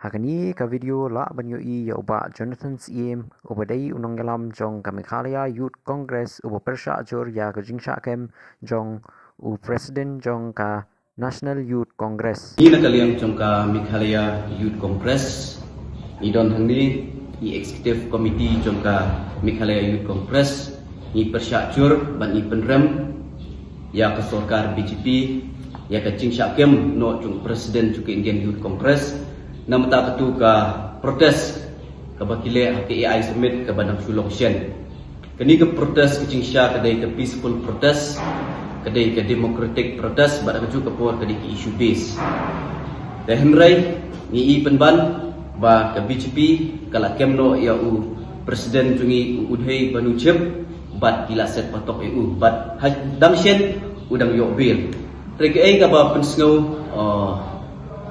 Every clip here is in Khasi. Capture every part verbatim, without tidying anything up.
Ha kane ka video lah ban ïohi ïa u Bah Jonathan Syiem, uba dei u nongïalam jong ka Meghalaya Youth Congress, uba pyrshah jur ïa ka jingshah kem jong u President jong ka National Youth Congress. Ngi na ka liang jong ka Meghalaya Youth Congress, ngi don hangne, ngi Executive Committee jong ka Meghalaya Youth Congress, ngi pyrshah jur bad ngi pynrem ïa ka sorkar B J P, ïa ka jingshah kem noh jong u President jong ka Indian Youth Congress, namar kata ka protest kaba ki leh ha ka A I Summit kaba dang shu long shen. Kane ka protest ka jingshah ka dei ka peaceful protest, ka dei ka democratic protest, bad ha kajuh ka por ka dei ka issue base. Te hynrei ngi i pynban ba ka B J P ka la kem noh ïa u President jong ngi, u Udhai Banu Chib, bad ki la set patok ïa u, bad ha dang shen u dang ïoh bail. Te kaei kaba pynsngew, uh,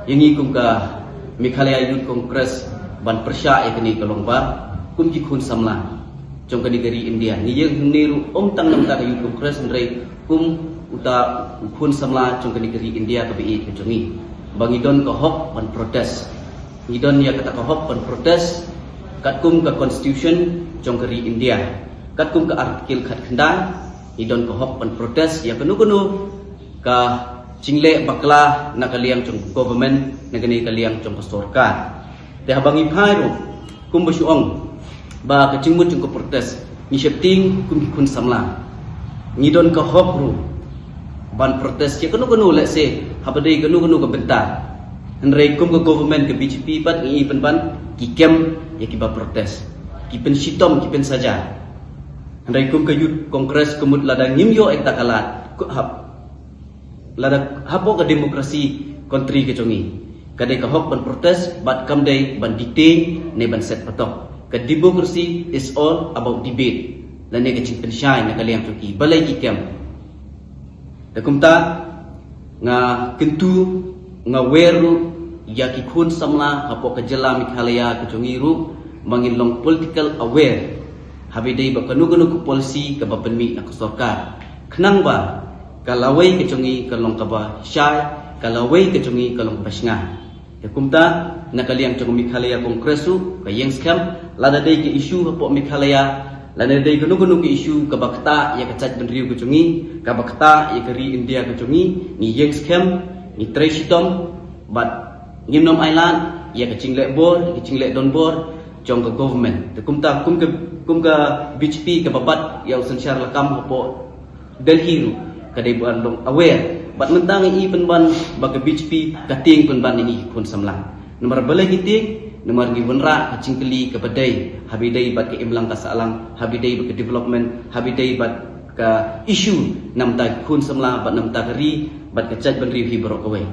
ïa ngi kum ka Meghalaya Youth Congress ban pyrshah ïa kane ka long ba kum ki khun samla jong kane ka ri India, ngi ïeng hangne ruh ym tang namar ka Youth Congress, hynrei kum uta u khun samla jong kane ka ri India kaba ïeit ka jong ngi, ba ngi don ka hok ban protest. Ngi don ïa kata ka hok ban protest katkum ka Constitution jong ka ri India, katkum ka Article khatkhyndai, ngi don ka hok ban protest ïa kano kano ka jingleh bakla na ka liang jong ka government, na kane ka liang jong ka sorkar. Te haba ngi phai ruh, kumba shu ong ba ka jingmut jong ka protest, ngi sheptieng kum ki khun samla, ngi don ka hok ruh ban protest ïa kano kano, let's say haba dei kano kano ka bynta. Hynrei kum ka government ka B J P pat ngi i pynban ki kem ïa kiba protest, ki pynshitom, ki pynsaja. Hynrei kum ka Youth Congress ka mut lada ngim ïoh ïa kata ka lad, ku hap lada hapoh ka democracy country ka jong ngi, ka dei ka hok ban protest bad kam dei ban detain ne ban set patok. Ka democracy is all about debate, lane ka jingpynshai na ka liang jong ki balei ki kem. Te kumta nga kyntu, nga wer ruh ïa ki khun samla hapoh ka jylla Meghalaya ka jong ngi ruh ba ngin long political aware haba dei ba kano kano ka policy kaba pynmih na ka sorkar, khnang ba ka lawei ka jong ngi ka long kaba shai, ka lawei ka jong ngi ka long kaba shngaiñ. Te kumta na ka liang jong ka Meghalaya Congress ruh ka ïeng skhem, lada dei ka issue hapoh Meghalaya, lada dei kano kano ka issue kaba ktah ïa ka jaitbynriew ka jong ngi, kaba ktah ïa ka ri India ka jong ngi, ngi ïeng skhem, ngi trei shitom, bad ngim nym ailad ïa ka jingleh bor, ïa ka jingleh donbor jong ka government. Te kumta kum ka, kum ka B J P kaba bat ïa u synshar lakam hapoh Delhi ruh ka dei ban long aware. Bad mynta ngi i pynban ba ka B J P ka tieng pynban ïa ngi ki khun samla. Namar balei ki tieng, namar ngi wanrah ka jingkylli kaba dei haba dei bad ka imlang ka sahlang, haba dei bad ka development, haba dei bad ka issue namar ki khun samla bad namar ka ri bad ka jaitbynriew hi baroh kawei.